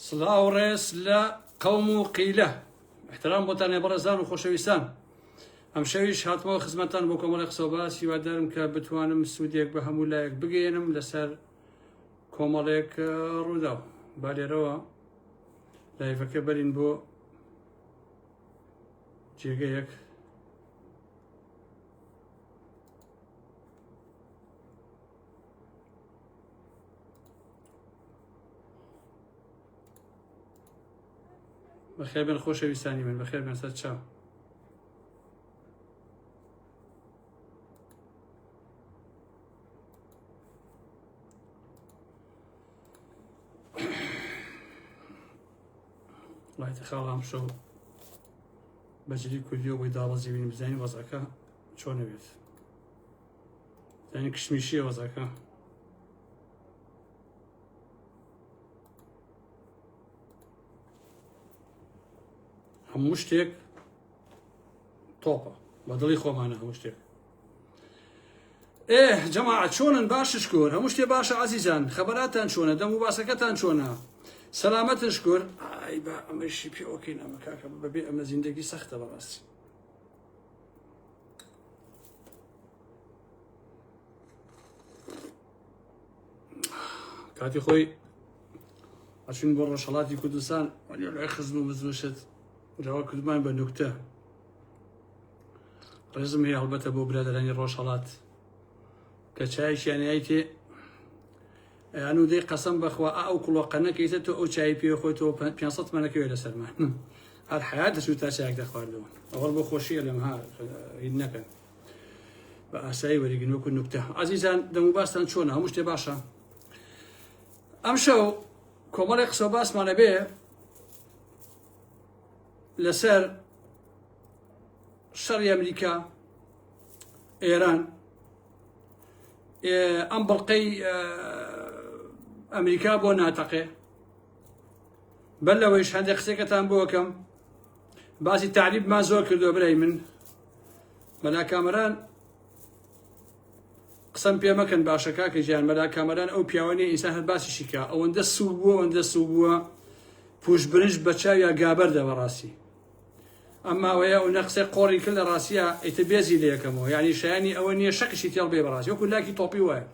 سڵاو ڕێز لە قەوم و قیلە احترام بۆتان ێ بەڕێزان و خۆشەویستان ئەمشەویش هاتمەوە خزمەتتان بۆ کۆمەڵی قسە و باس هیوادارم کە بتوانم سوودێک بە هەموو لایەک بگەیەنم لەسەر کۆمەڵێک ڕووداو با لێرەوە live ەکە بەرین بۆ جێگەیەک بەخێربێن خۆشەویستانی من بەخێربێن سەر چاو وڵایتە خاڵام شەو بەجلی کوردیەوە بۆی داڵەزیوین بزانین وەزعەکە چۆنە بێت زانین کشمیشیە وەزعەکە هەموو شتێک تۆپە بە دڵی خۆمانە هەموو شتێک ئێ جەماعە چۆنن باش شکر هەموو شتێ باشە عزیزان خەبەراتان چۆنە دەم و باسەکەتان چۆنە سەلامەتن شکر ئای با ئەمەشی پێوەکەین ئەمە کاکە بەبێ ئەمە زیندەگی سەختە بەڕاستی کاتی خۆی ئەچون بۆ ڕۆژهڵاتی کوردستان لای خزم و بزمشت جاوا کردمان بە نوکتە ڕێزم هەیە هەڵبەتە بۆ برادەرانی ڕۆژهڵات کە چایشیان یایتێ ئەیان و دەی قەسەم بەخوا ئەو کوڵۆ قەنەکەیتە تۆ ئەو چای پێ خۆی تۆ 500 مەنەکەوێ لەسەرمان هەر حیات دەچوو تا چایەک دەخواردەوە ئەوەڵ بۆ خۆشیە لەم ها هیچ نەکەن بە ئاسایی وەریگرن وەکو نوکتە ئازیزان دەموباستان چۆنە هەموو شتێ باشە ئەمشەو کۆمەڵی قسە باسمانە بێ لەسەر شەڕی ئەمریکا ئێران ئەم بڵقەی ئەمریکا بۆ ناتەقێ بەر لەوەیش هەندێک قسەکەتان بۆکەم باسی تعریبمان زۆر کردووە برای من مەلا کامەران قسەم پێ مەکەن باشە کاکە گیان مەلا کامەران ئەو پیاوە نیە ئینسان هەر باسیشی کا ئەوەندە سوو بووە ئەوەندە سوو بووە پوش برنج بە چاویا گابەردە بەڕاستی ئەم ماوەیە ئەو نەقسەی قۆڕی کرد لە ڕاستیا ئیتر بێزی لێ یەکەمەوە یعنی شایانی ئەوە نییە شەقیشی تێڵ بێ بەڕاستی وەکو لاکی تۆپی وایە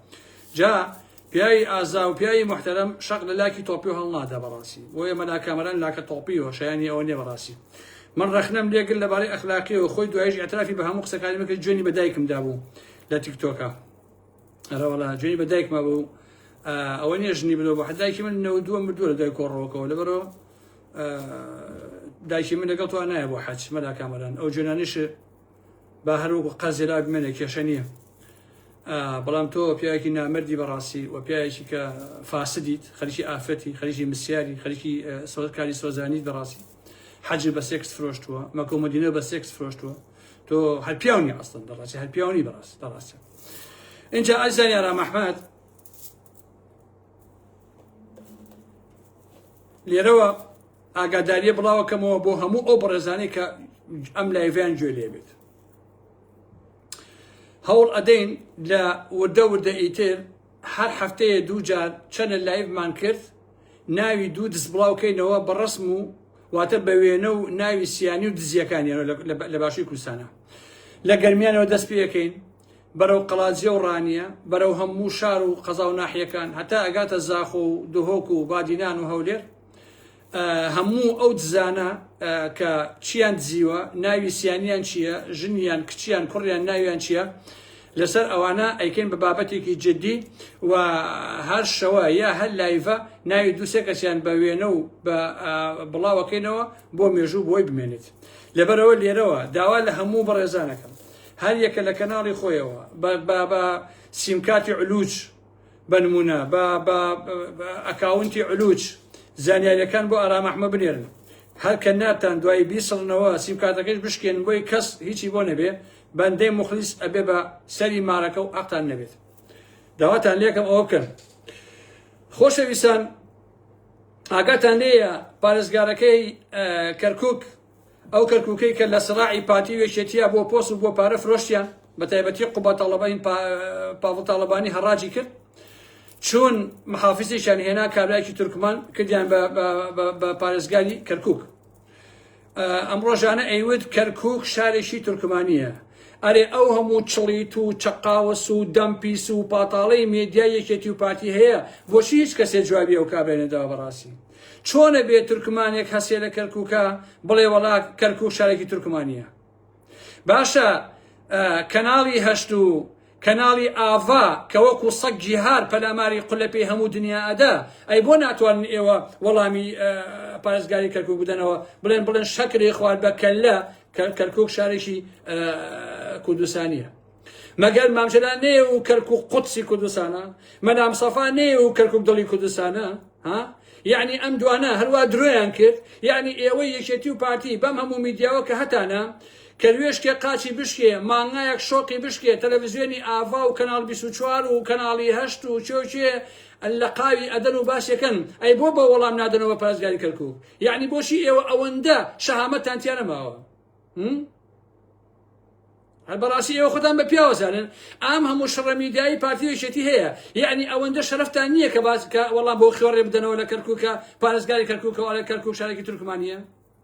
جا پیاوی ئازا و پیاوی محتەرەم شەق لە لاکی تۆپی هەڵنادا بەڕاستی بۆیە مەلا کامەران لاکە تۆپیوە شایانی ئەوە نییە بەڕاستی من ڕەخنەم لێگر لەبارەی ئەخلاقیەوە خۆی دوایش اعترافی بە هەموو قسەکانی من کرد جوێنی بە دایکم دابوو لە تیکتۆکە ئەرەوەڵا جوێنی بە دایکما بوو ئەوە نییە ژنی بدەوە بە دایکی من 92 مردووە لە دوای کۆڕەوەکەەوە لەبەرەوە دایکی من لەگەڵ تۆ نایە بۆ حەج مەلا کامەران ئەو جوێنانیش با هەر وەکو قەرزێ لا بمێنێ کێشە نییە بەڵام تۆ پیاوێکی نامەردی بەڕاستی و پیاوێکی کە فاسدیت خەریکی ئافرەتی خەریکی مسیاری خەریکی کاری سۆزانیت بەڕاستی حەج بە سێکس فرۆشتووە مەکە و مەدینە بە سێکس فرۆشتووە تۆ هەر پیاونی ئەستن بەڕاستی هەر پیاونی بەڕاستی بەڕاستی اینجا ئازیزانی ئارام ئەحمەد لێرەوە ئاگاداریە بڵاوەکەمەوە بۆ هەموو ئەو بەڕێزانەی کە ئەم live یان گوێ لێ بێت هەوڵ ئەدەین لە وردە وردە ئیتر هەر هەفتەیە دوو جار چەنە live مان کرد ناوی دوو دز بڵاوکەینەوە بە ڕسم و واتە بە وێنە و ناوی سیانی و دزیەکانیان لە باشووی کوردستانە لە گەرمیانەوە دەست پێەکەین بەرەو قەڵادزێ و ڕانیە، بەرەو هەموو شار و قەزا و ناحیەکان هەتا ئەگاتە زاخۆ و دهۆک و بادینان و هەولێر، هەموو ئەو دزانە کە چیان دزیوە، ناوی سیانیان چییە، ژنیان، کچیان، کوڕیان ناویان چییە، لەسەر ئەوانە ئەیکەین بە بابەتێکی جدی و هەر شەوە یا هەر live ە ناوی دوو سێ کەسیان بە وێنە و بە بڵاوەکەینەوە بۆ مێژوو بۆی بمێنێت. لەبەرئەوە لێرەوە داوا لە هەموو بەڕێزانەکەم هەر یەکە لە کەناڵی خۆیەوە بە بە بە سیمکارتی علوج بە نمونە بە بە ئەکاونتی علوج زانیاریەکان بۆ ئارام ئەحمە بنێرن هەر کە ناتان دوایی بیسڕنەوە سیمکارتەکەش بشکێن بۆی کەس هیچی بۆ نەبێ بەندەی مخلیس ئەبێ بە سەری مارەکە و ئەقتان نەبێت داواتان لێکەم ئەوە بکەن خۆشەویستان ئاگاتان لێیە پارێزگارەکەی کەرکک ئەو کەرکوکەی کە لە سڕاعی پارتی و یەکێتیە بۆ پۆست و بۆ پارە فرۆشتیان بە تایبەتی قوباد تاڵەبانی پاڤڵ تاڵەبانی هەڕاجی کرد. چوون محافزێکیان هێنا کابرایەکی تورکمان کردیان بە پارێزگاری کەرکک. ئەم ڕۆژانە ئەیوت کەرکک شارێکی تورکمانیە. ئەرێ ئەو هەموو چڵیت و چەقاوەس و دەم پیس و پاتاڵەی مێدیای یەکێتی و پارتی هەیە بۆچی هیچ کەسێ جوابی ئەو کابرای نەداوە بەڕاستی چۆنە بێ تورکمانێک هەسێ لە کەرکوکە بڵێ وەڵا کەرکوک شارێکی تورکمانیە باشە کەناڵی هەشت و کەناڵی ئاڤا کە وەکو سەگی هار پەلاماری قولەپێی هەموو دنیا ئەدا، ئەی بۆ ناتوانن ئێوە وەڵامی پارێزگاری کەرکوک بدەنەوە بڵێن بڵێن شەکرێ خوارد بە کەللە کەرکوک شارێکی کوردستانیە مەگەر مام جەلال نەیە و کەرکوک قودسی کوردستانە مەلا مستەفا نەیە و کەرکوک دڵی کوردستانە ها یعنی ئەم دوانە هەروا درۆیان کرد یعنی ئێوەی یەکێتی و پارتی بەم هەموو میدیاوە کە هەتانە کەروێشکێ قاچی بشکێ، مانگایەک شۆقی بشکێ، تەلەفزیۆنی ئاڤا و کەناڵ 24 و کەناڵی هەشت و کێ و کێ لە قاوی ئەدەن و باسیەکەن، ئەی بۆ بە وەڵام نادەنەوە پارێزگاری کەرکوک؟ یەعنی بۆچی ئێوە ئەوەندە شەهامەتتان تیا نەماوە؟ هم؟ هەر بەڕاستی ئێوە خۆتان بە پیاوە زانن ئام هەموو شەڕە میدیایی پارتی و یەکێتی هەیە یەعنی ئەوەندە شەرەفتان نییە کە باس کە وەڵام بۆ خێڕێ بدەنەوە لە کەرکوکە پارێزگاری کەرکوکەوە ئەڵێ کەرکوک شارێکی تورکمانییە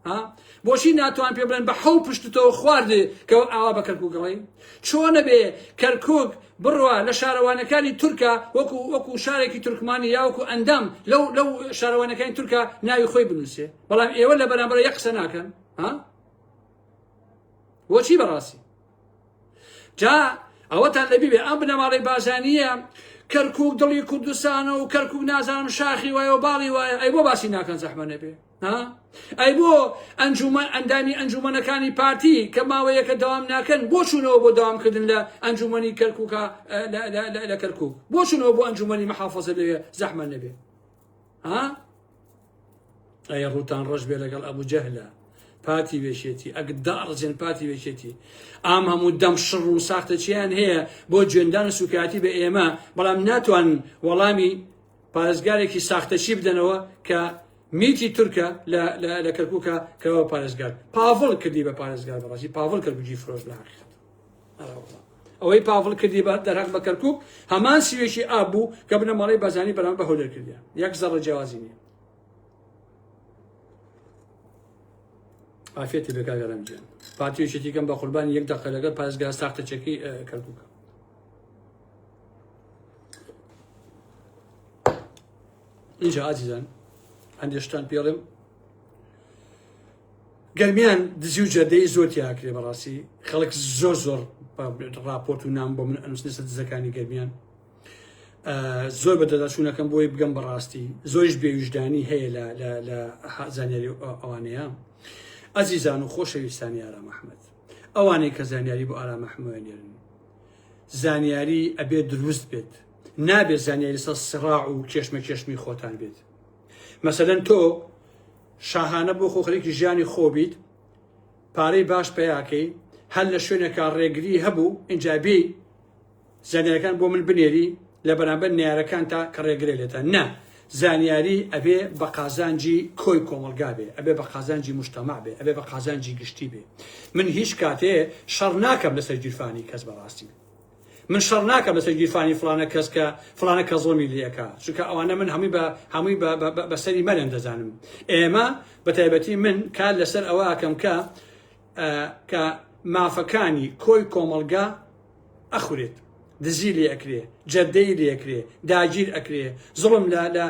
ها بۆچی ناتوان پێ بڵێن بە حەو پشتتەوە خواردێ کە ئاوا بە کەرکوک ئەڵێی چۆنە بێ کەرکوک بڕوا لە شارەوانەکانی تورکا وەکو وەکو شارێکی تورکمانی یا وەکو ئەندام لەو لەو شارەوانەکانی تورکا ناوی خۆی بنووسێ بەڵام ئێوە لە بەرامبەر یەک قسە ناکەن ها بۆچی بەڕاستی جا ئەوەتان لەبی بێ ئەم بنەماڵەی بازانیە کەرکک دڵی کوردستانە و کەرکک نازانم شاخی وایە و باڵی وایە ئەی بۆ باسی ناکەن زەحمە نەبێ ئەی بۆ ئەنجومەن ئەندامی ئەنجومەنەکانی پارتی کە ماوەیەکە دەوام ناکەن بۆ چوونەوە بۆ داوامکردن لە ئەنجومەنی کەرکووکە لە کەرکوک بۆ چوونەوە بۆ ئەنجومەنی محافظە لەوێ زەحمە نەبێ ها ئەی ڕووتان ڕەش بێ لەگەڵ ئەبوو جەهلە پارتی وێشێتی ئەگ داڕزێن پارتی وێشێتی ئام هەموو دەم شڕ و ساختەچیان هەیە بۆ جوێندان و سوکایەتی بە ئێمە بەڵام ناتوان وەڵامی پارێزگارێکی ساختەچی بدەنەوە کە میتی تورکە لە کەرکووکە کەەوە پارێزگار پاڤڵ کردی بە پارێزگار بەڕاستی پاڤڵ کەرکوکی فرۆش لە حقیقەت ئەوەی پاڤڵ کردی بە دەرهەق بە کەرکوک هەمان سیوێکی ئاب بوو کە بنەماڵەی بازانی بەرامبەر بە هەولێر کردیان یەک زەڕە جیاوازی نییە عافیەتی بێ کاک ئارام گیان پارتی و یەکێتیکەم بە قوربانی یەک دەقە لەگەڵ پارێزگا ساختەچەکەی کەرکوکە اینجا ئازیزان هەندێک شتان پێڵێم گەرمیان دزی و جەردەی زۆر تیاکرێ بەڕاستی خەڵک زۆر زۆر راپۆرت و نام بۆ من ئەنووسنە سەر دزەکانی گەرمیان زۆر بە دەداچوونەکەم بۆی بگەم بەڕاستی زۆریش بێویژدانی هەیە لە زانیاری ئەوانەیە ئەزیزان و خۆشەویستانی ئارام ئەحمد ئەوانەی کە زانیاری بۆ ئارام ئەحمەوێنێرن زانیاری ئەبێ دروست بێت نابێت زانیاری سەر سڕاع و کێشمە کێشمی خۆتان بێت مەسەلەن تۆ شاهانە بۆ خۆ خەریکی ژیانی خۆ بیت پارەی باش پیاکەی هەر لە شوێنێکا ڕێگری هەبوو ئینجا بێی زانیارەکان بۆ من بنێری لە بەرامبەر نەیارەکانتا کە ڕێگرە لێتان نا زانیاری ئەبێ بە قازانجی کۆی کۆمەڵگا بێ ئەبێ بە قازانجی مجتەمع بێ ئەبێ بە قازانجی گشتی بێ من هیچ کاتێ شەڕ ناکەم لەسەر گیرفانی کەس بەڕاستی من شەڕ ناکەم لەسەر گیرفانی فلانە کەس کە فلانە کە زڵمی لێکا چونکە ئەوانە من هەمووی بە هەمووی بە سەری مەلێن دەزانم ئێمە بە تایبەتی من کار لەسەر ئەوە ئەکەم کە کە مافەکانی کۆی کۆمەڵگا ئەخورێت دزی لێ ئەکرێ جەردەی لێ ئەکرێ داگیر ئەکرێ زوڵم لە لە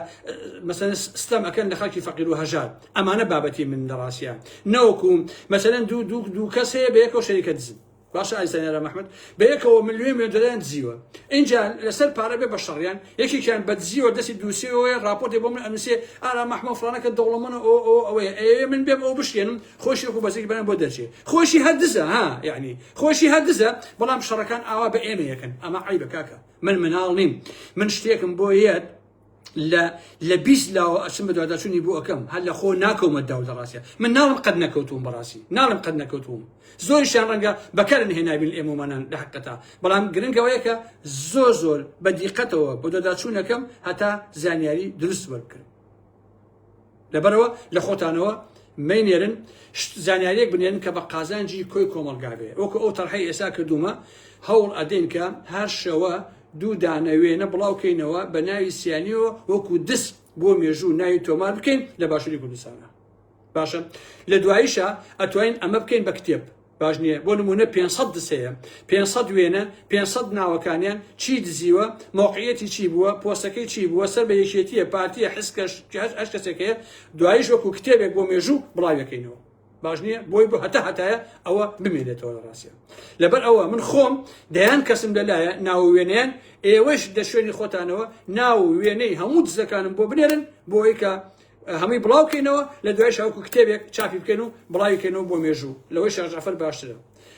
مەسەلەن ستەم ئەکەن لە خەڵکی فەقیر و هەژار ئەمانە بابەتی من لە ڕاستیا نەوەکو مەسەلەن دوو دوو دوو کەس هەیە بە یەکەوە شەریکە دزن باشە ئایسان یارا محمد بە یەکەوە ملیۆن ملیۆن دۆلاریان دزیوە ئینجا لەسەر پارە بێ بە شەڕیان یەکێکیان بە دزیوە دەستی دووسێەوەیە راپۆرتێ بۆ من ئەنووسێ ئارا محمد فڵانەکە دەوڵەمەنە ئەو ئەو ئەوەیە ئەیەوێ من بێم ئەو بشکێنم خۆشی وەکو بەزێکی بەران بۆ دەرچێ خۆشی هەر دزە ها یعنی خۆشی هەر دزە بەڵام شەڕەکان ئاوا بە ئێمە یەکەن ئەمە عیبە کاکە من مناڵ نیم من شتێکم بۆ یەت لە لە 20 لاوە ئەچم بە دواداچوونی بۆ ئەەکەم هەر لە خۆ ناکەومە داو لە ڕاستە من ناڵم قەت نەکەوتوم بەڕاستی ناڵم قەت نەکەوتوم زۆریشیان ڕەنگە بەکارن هێنابین ئێمەمانان لە حقەتا بەڵام گرنگەوەیە کە زۆر زۆر بە دیقەتەوە بۆ دۆداچوونەکەم هەتا زانیاری دروست وەربگرم لەبەرئەوە لە خۆتانەوە مەینێرن زانیاریەک بنێرن کە بە قازانجی کۆی کۆمەڵگا بێ وەکو ئەو تەرحەی ئێستا کردومە هەوڵ ئەدەین کە هەر شەوە دوو دانە وێنە بڵاو کەینەوە بە ناوی سیانیەوە وەکو دز بۆ مێژوو ناوی تۆمار بکەین لە باشووری کوردستانە باشە لە دواییشە ئەتوانین ئەمە بکەین بە کتێب باش نییە بۆ نمونە 500 دز هەیە 500 وێنە 500 ناوەکانیان چی دزیوە مۆقعیەتی چی بووە پۆستەکەی چی بووە سەر بە یەکێتیە پارتیە حسکەش هەر کەسێک هەیە دواییش وەکو کتێبێک بۆ مێژوو بڵاویەکەینەوە باش نییە بۆی بۆ هەتا هەتایە ئەوە بمێنێتەوە لە ڕاستە لەبەر ئەوە من خۆم دەیان کەسم لەلایە ناو وێنەیان ئێوەش لە شوێنی خۆتانەوە ناو وێنەی هەموو دزەکانم بۆ بنێرن بۆ ئەوەی کە هەمووی بڵاو کەینەوە لە دوای شاوکو کتێبێک چاپی بکەین و بڵاوی کەینەوە بۆ مێژوو لەوەی شێخ جەعفەر باشترە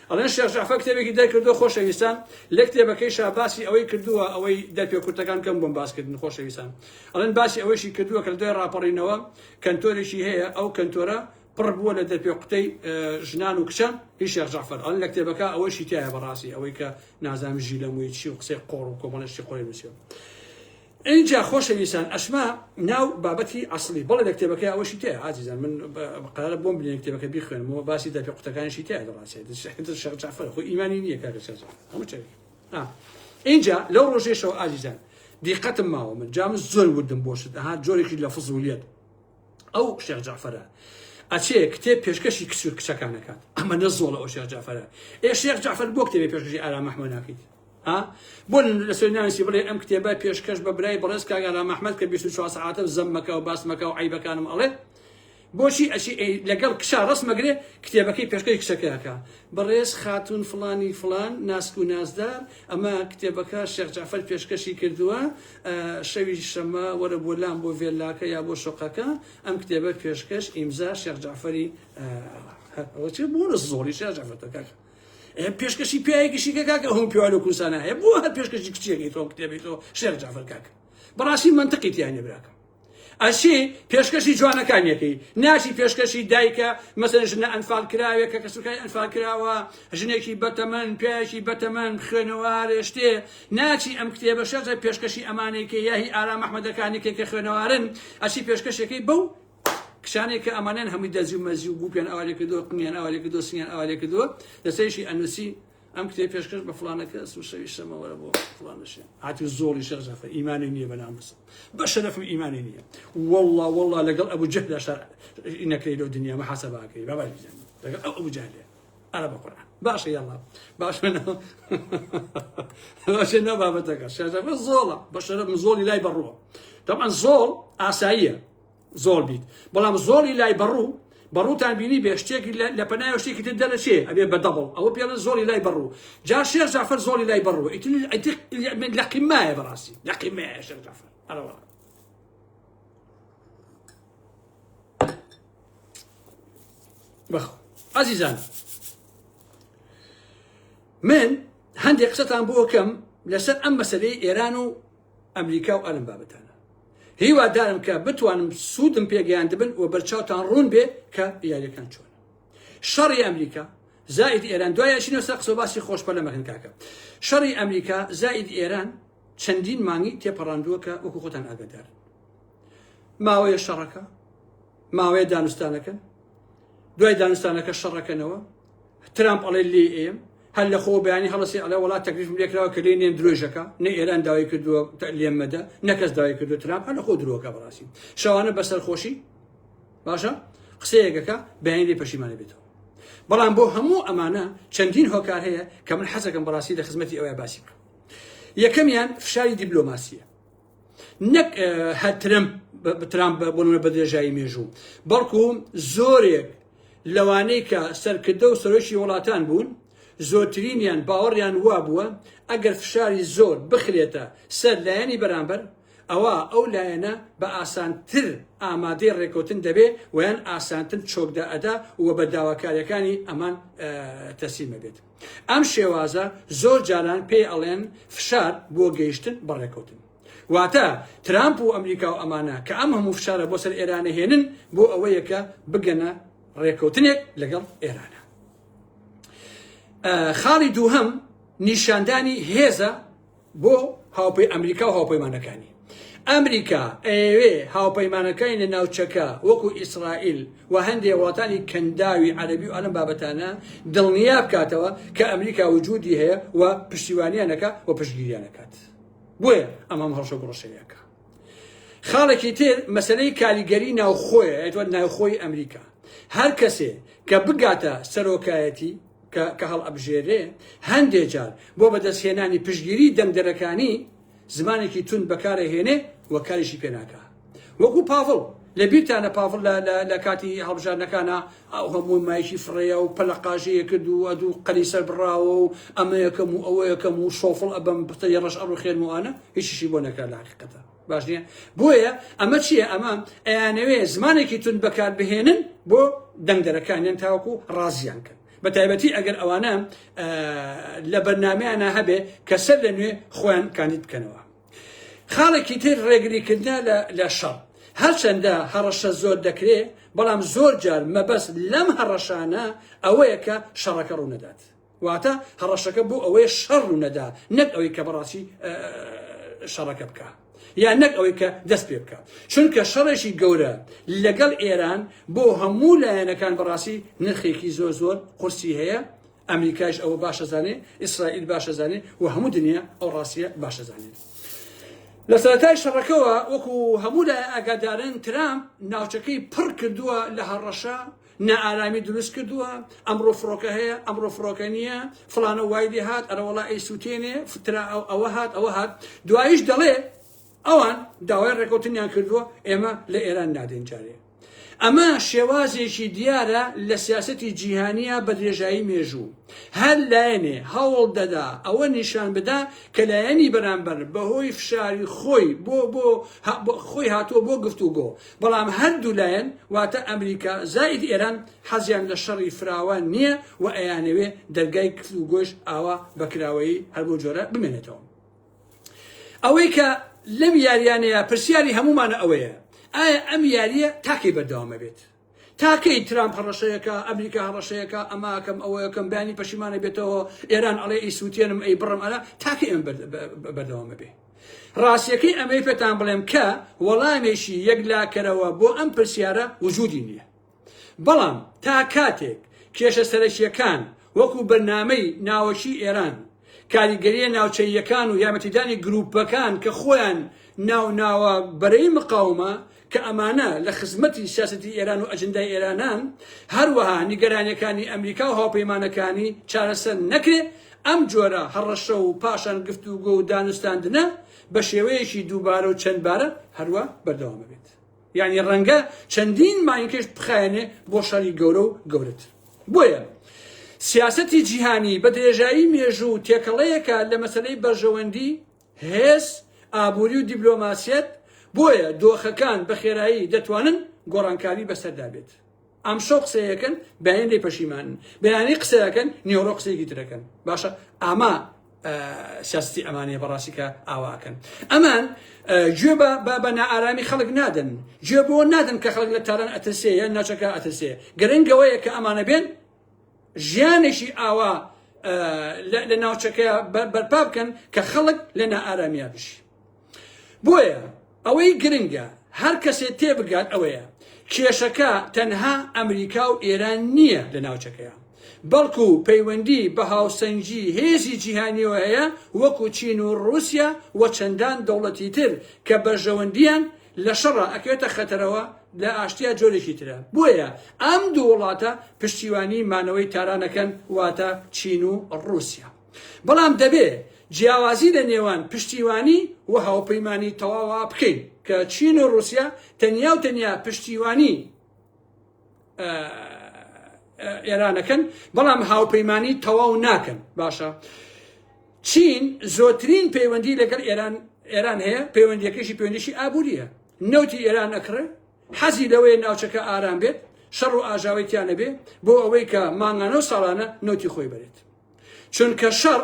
ئەڵێن شێخ جەعفەر کتێبێکی دەرکردووە خۆشەویستان لە کتێبەکەیشا باسی ئەوەی کردووە ئەوەی دەرپێ کورتەکان کەم بۆم باسکردن خۆشەویستان ئەڵێن باسی ئەوەیشی کردووە کە لە دوای ڕاپەڕینەوە کەنتۆرێکی هەیە ئەو کەنتۆرە پڕ بووە لە دەرپێ قوتەی ژنان و کچان هی شێخ جەعفەر ئەڵێن لە کتێبەکە ئەوەیشی تایە بەڕاستی ئەوەی کە نازانم ژیلەمووی چی و قسەی قۆڕ و کۆمەڵێ شتی قۆڕی نووسیوە ئینجا خۆشەویستان ئەشما ناو بابەتی ئەسڵی بەڵێ لە کتێبەکەی ئەوەشی تێ ئازیزان من قرارە بۆم بنێن کتێبەکە بیخوێنمەوە باسی دەپێ قوتەکانیشی تێ لە ڕاستێ شێخ جەعفەر خۆ ئیمانی نییە کاکە شێخ جەعفەر هەموو چێک ئینجا لەو ڕۆژێشەوە ئازیزان دیقەتم ماوە من جا من زۆر وردم بۆ شت ئەها جۆرێکی لە فزولیەت ئەو شێخ جەعفەرە ئەچێ کتێب پێشکەشی کچ و کچەکان ئەکات ئەمە نە زۆڵە ئەو شێخ جەعفەرە ئێ شێخ جەعفەر بۆ کتێبی پێشکەشی ئارام ئەحمەد ناکەیت ها بۆ لەسەر نانسی بڵێ ئەم کتێبە پێشکەش بە برای بەڕێز کاک ئارام ئەحمەد کە 24 سەعاتە زەممەکە و باسمەکە و عەیبەکانم ئەڵێ بۆچی ئەچی لەگەڵ کچا ڕەسمەگرێ کتێبەکەی پێشکەشی کچەکە ئەکا بەڕێز خاتوون فڵانی فڵان ناسک و نازدار ئەمە کتێبەکە شێخ جەعفەر پێشکەشی کردووە شەوی شەمە وەرە بۆ لام بۆ ڤێللاکە یا بۆ شوقەکە ئەم کتێبە پێشکەش ئیمزا شێخ جەعفەری ئەوە چێ بۆ لە زۆڵی شێخ جەعفەر کاکە پێشکەشی پیاوێکیشی کە کاکە هەموو پیاوە لەو کوردستانە هەیە بۆ هەر پێشکەشی کچێکی تۆ کتێبی تۆ شێخ جەعفەر کاکە بەڕاستی مەنتقی تیا نییە براکەم ئەشی پێشکەشی جوانەکانیەکەی ناچی پێشکەشی دایکە مەسەن ژنە ئەنفال کراوێک کە کەسوکاری ئەنفال کراوە ژنێکی بەتەمەن پیاوێکی بەتەمەن خوێنەوارێ شتێ ناچی ئەم کتێبە شەرتە پێشکەشی ئەمانەی کە یاهی ئارام ئەحمەدەکانی کە کە خوێنەوارن ئەچی پێشکەشەکەی بەو کچانێک کە ئەمانیان هەمووی دەزی و مەزی و گوپیان ئاوارێ کردووە قنیان ئاوارێ کردووە سنگیان ئاوارێ کردووە لەسەریشی ئەنووسی ئەم کتێب پێشکەش بە فڵانە کەس و شەوی شەمە وەرە بۆ فڵانە شوێن هاتی زۆڵی شێخ جەعفەر ئیمانی نییە بە ناموسم بە شەرەفم ئیمانی نییە والله والله لەگەڵ ئەبوو جەهلا شار نەکرێ لەو دنیا محاسبە ئەکەی بابا بزانم لەگەڵ ئەو ئەبوو جەهلێ ئەرە بە قورئان باشە یاڵا باشە باشە ناو بابەتەکە شێخ جەعفەر زۆڵە بە شەرەفم زۆڵی لای بەڕووە طبعا زۆڵ ئاساییە زۆڵ بیت بەڵام زۆڵی لای بەڕوو بەڕووتان بینی بێ شتێکی لە پەنای شتێکی تر دەرەچێ ئەبێ بە دەبڵ ئەوە پێڵێن زۆڵی لای بەڕوو جا شێخ جعفەر زۆڵی لای بەڕوو ئیتر ئیتر لە قیمایە بەڕاستی لە قیمایە شێخ جعفەر ئەرەوە بەخ ئازیزان من هەندێک قسەتان بۆ کەم لەسەر ئەم مەسلەی ئێران و ئەمریکا و ئەلم بابەتانە هیوادارم کە بتوانم سوودم پێگەیاندبن و بەرچاوتان ڕوون بێ کە یاریەکان چۆنە شەڕی ئەمریکا زائید ئێران دوای ئەچینەوە سەر قسە باسی خۆشپەلە مەکەن کاکە شەڕی ئەمریکا زائید ئێران چەندین مانگی تێپەڕاندووە کە وەکو خۆتان ئاگادارن ماوەیە شەڕەکە ماوەیە دانوستانەکەن دوای دانوستانەکە شەڕەکەنەوە ترامپ ئەڵێ لێی ئێم هەر لە خۆ بەیانی هەڵەسی ئەڵێ وڵات تەکلیفم لێکراوە کە لێ نێم درۆژەکە نە ئێران داوای کردووە لێم مەدە نە کەس داوای کردووە ترامپ هەر لە خۆ درۆکە بەڕاستی شەوانە بەسەر خۆشی باشە قسەیەکەکە بەیانی لێ پەشیمانە بێتەوە بەڵام بۆ هەموو ئەمانە چەندین هۆکار هەیە کە من حەزەکەم بەڕاستی لە خزمەتی ئەوە باسی بکەم یەکەمیان فشاری دیبلۆماسیە نەک هەر ترەمپ ترامپ بۆ نمونە بە درێژایی مێژوو بەڵکو زۆرێک لەوانەی کە سەرکردە و سەرۆکی وڵاتان بوون زۆرترینیان باوەڕیان وابووە ئەگەر فشاری زۆر بخرێتە سەر لایەنی بەرامبەر ئەوە ئەو لایەنە بە ئاسانتر ئامادەی ڕێکەوتن دەبێ ویان ئاسانتر چۆکدا ئەدا و بە داواکاریەکانی ئەمان تەسلیمە بێت. ئەم شێوازە زۆر جاران پێی ئەڵێن فشار بۆ گەیشتن بە ڕێکەوتن. واتە ترامپ و ئەمریکا و ئەمانە کە ئەم هەموو فشارە بۆ سەر ئێرانە هێنن بۆ ئەوەیە کە بگەنە ڕێکەوتنێک لەگەڵ ئێرانە. خاڵی دووهەم نیشاندانی هێزە بۆ هاوپەی ئەمریکا و هاوپەیمانەکانی. ئەمریکا ئەیەوێ هاوپەیمانەکانی لە ناوچەکە وەکو ئیسرائیل و هەندێ وڵاتانی کەنداوی عەرەبی و ئەلم بابەتانە دڵنیا بکاتەوە کە ئەمریکا وجودی هەیە و پشتیوانیان ئەکا و پشتگیریان ئەکات. بۆیە ئەمەم هەڕەشە گوڕەشەیەکە. خاڵێکی تر مەسەلەی کاریگەری ناوخۆیە، ئەتوان ناوخۆی ئەمریکا. هەر کەسێ کە بگاتە سەرۆکایەتی کە کە هەڵئەبژێرێ هەندێ جار بۆ بەدەستهێنانی پشتگیری دەنگدەرەکانی زمانێکی توند بەکارەهێنێ و کاریشی پێ ناکا. وەکو پاڤڵ لە بیرتانە پاڤڵ لە لە لە کاتی هەڵبژاردنەکانا ئەو هەموو مایکی فڕێیا و پەلەقاژەیە کرد و ئەدوو قەلی سەر بڕاوە و ئەمە یەکەم و ئەوە یەکەم و شۆفڵ ئەبەم پتەی ڕەش ئەڕوخێنم و ئانە هیچیشی بۆ نەکرا لە حەقیقەتا باش نییە بۆیە ئەمە چییە ئەمە ئەیانەوێ زمانێکی توند بەکار بهێنن بۆ دەنگدەرەکانیان تاوەکو ڕازیان کەن بە تایبەتی ئەگەر ئەوانە لە بەرنامەیانە هەبێ کە سەر لە نوێ خۆیان کاندید بکەنەوە. خاڵێکی تر ڕێگریکردنە لە شەڕ. هەرچەندە هەڕەشە زۆر دەکرێ، بەڵام زۆر جار مەبەست لەم هەڕەشانە ئەوەیە کە شەڕەکە ڕوونەدات. واتە هەڕەشەکە بۆ ئەوەیە شەڕ ڕوونەدا نەک ئەوەی کە بەڕاستی شەڕەکە بکا یان نەک ئەوەی کە دەست پێ بکا. چونکە شەڕێکی گەورە لەگەڵ ئێران بۆ هەموو لایەنەکان بەڕاستی نرخێکی زۆر زۆر قورسی هەیە ئەمریکایش ئەوە باش ئەزانێ، ئیسرائیل باش ئەزانێ و هەموو دنیا ئەو ڕاستیە باش ئەزانێت. لە سەرەتای شەڕەکەوە وەکو هەموو لای ئاگادارن ترامپ ناوچەکەی پڕ کردووە لە هەڕەشە، نائارامی دروست کردووە، ئەمڕۆ فڕۆکە هەیە، ئەمڕۆ فڕۆکە نییە، فڵانە وای لێ هات، ئەرەوەڵا ئەی سووتێنێ، فترا ئەوە هات، ئەوە هات. دواییش دەڵێ ئەوان داوای ڕێکەوتنیان کردووە، ئێمە لە ئێران نادەین جارێ. ئەمە شێوازێکی دیارە لە سیاسەتی جیهانییە بە درێژایی مێژوو. هەر لایەنێ هەوڵ دەدا ئەوە نیشان بدا کە لایەنی بەرامبەر بەهۆی فشاری خۆی بۆ بۆ خۆی هاتووە بۆ گفتوگۆ، بەڵام هەردوو لایەن واتە ئەمریکا زائید ئێران حەزیان لە شەڕی فراوان نییە و ئەیانەوێ دەرگای گفتوگۆش ئاوا بە کراوەیی هەر بەو جۆرە بمێنێتەوە. ئەوەی کە لەم یاریانەیە پرسیاری هەموومانە ئەوەیە ئایا ئەم یاریە تاکەی بەردەوامە بێت؟ تاکەی ترامپ هەڕەشەیەکە ئەمریکا هەڕەشەیەکە ئەماکەم ئەوەیەکەم بەیانی پەشیمانە بێتەوە ئێران ئەڵێ ئەی سووتێنم ئەی بڕم ئەرا تاکەی ئەم بەردەوامە بێ ڕاستیەکەی ئەمەی پێتان بڵێم کە وەڵامێکی یەکلاکەرەوە بۆ ئەم پرسیارە وجودی نییە بەڵام تا کاتێک کێشە سەرەکییەکان وەکو بەرنامەی ناوەکی ئێران، کاریگەرییە ناوچەییەکان و یارمەتیدانی گرووپەکان کە خۆیان ناو ناوە بەرەی مقاومە کە ئەمانە لە خزمەتی سیاسەتی ئێران و ئەجندای ئێرانان، هەروەها نیگەرانییەکانی ئەمریکا و هاوپەیمانەکانی چارەسەر نەکرێ، ئەم جۆرە هەڕەشە و پاشان گفتوگۆ و دانوستاندنە بە شێوەیەکی دووبارە و چەندبارە هەروا بەردەوام ئەبێت. یانی ڕەنگە چەندین مانگیش بخایەنێ بۆ شەڕی گەورە و گەورەتر. بۆیە سیاسەتی جیهانی بە درێژایی مێژوو تێکەڵەیەکە لە مەسەلەی بەرژەوەندی، هێز، ئابووری و دیبلۆماسیەت، بۆیە دۆخەکان بە خێرایی دەتوانن گۆڕانکاری بەسەردا بێت. ئەمشەو قسەیەکەن بەیانی لێی پەشیمانن، بەیانی قسەیەکەن نیوەڕۆ قسەیەکی ترەکەن. باشە ئاما سیاسەتی ئەمانەیە بەڕاستی کە ئاوا ئەکەن ئەمان گوێ بە بە نائارامی خەڵک نادەن گوێ بۆ نادەن کە خەڵک لە تاران ئەترسێ یان ناوچەکە ئەترسێ گرنگەوەیە کە ئەمانە بێن ژیانێکی ئاوا لە ناوچەکە بەرپا بکەن کە خەڵک لە نائارامییا بژی بۆیە ئەوەی گرنگە هەر کەسێ تێبگات ئەوەیە کێشەکە تەنها ئەمریکا و ئێران نییە لە ناوچەکەیا بەڵکو پەیوەندی بە هاوسەنگی هێزی جیهانیەوە هەیە وەکو چین و ڕوسیا و چەندان دەوڵەتی تر کە بەرژەوەندیان لە شەڕا ئەکەوێتە خەتەرەوە لە ئاشتیا جۆرێکی ترە بۆیە ئەم دوو وڵاتە پشتیوانی مانەوەی تاران ئەکەن واتە چین و ڕوسیا. بەڵام دەبێ جیاوازی لە نێوان پشتیوانی و هاوپەیمانی تەواوا بکەین کە چین و ڕوسیا تەنیا و تەنیا پشتیوانی ئێرانەکەن بەڵام هاوپەیمانی تەواو ناکەن باشە چین زۆرترین پەیوەندی لەگەڵ ئێران ئێران هەیە پەیوەندیەکەشی پەیوەندیشی ئابووریە نەوتی ئێران ئەکڕێ حەزی لەوەیە ناوچەکە ئارام بێت شەڕ و ئاژاوەی تیا نەبێ بۆ ئەوەی کە مانگانە و ساڵانە نەوتی خۆی بەرێت چونکە شەڕ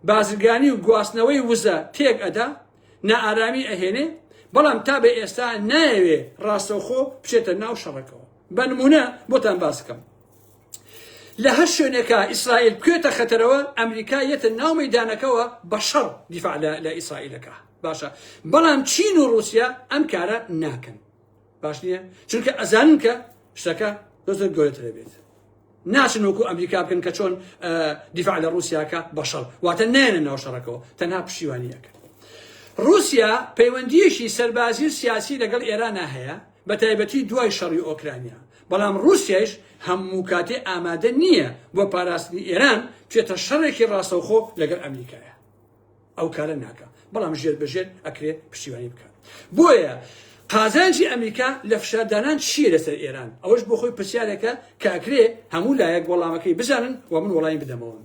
بازرگانی و گواستنەوەی وزە تێک ئەدا، نائارامی ئەهێنێ، بەڵام تا بە ئێستا نایەوێ ڕاستەوخۆ بچێتە ناو شەڕەکەوە. بە نموونە بۆتان باس بکەم. لە هەر شوێنێکا ئیسرائیل بکەوێتە خەتەرەوە، ئەمریکا یەتە ناو مەیدانەکەوە بە شەڕ دیفاع لە ئیسرائیل ئەکا. باشە بەڵام چین و ڕووسیا ئەم کارە ناکەن. باش نییە؟ چونکە ئەزانن کە شتەکە زۆر زۆر گەورەتر ئەبێت. ناچن وەکو ئەمریکا بکەن کە چۆن دیفاع لە ڕووسیاکە بە شەڕ واتە نایەنە ناو شەڕەکەوە تەنها پشتیوانی ئەکەن. ڕووسیا پەیوەندییەکی سەربازی و سیاسی لەگەڵ ئێرانا هەیە، بە تایبەتی دوای شەڕی ئۆکرانیا، بەڵام ڕووسیایش هەموو کاتێ ئامادە نییە بۆ پاراستنی ئێران بچێتە شەڕێکی ڕاستەوخۆ لەگەڵ ئەمریکایا. ئەو کارە ناکا، بەڵام ژێر بە ژێر ئەکرێ پشتیوانی بکات. بۆیە قازانجی ئەمریکا لە فشاردانان چییە لەسەر ئێران؟ ئەوەش بۆ خۆی پرسیارێکە کە ئەکرێ هەموو لایەک وەڵامەکەی بزانن و من وەڵامی بدەمەوە.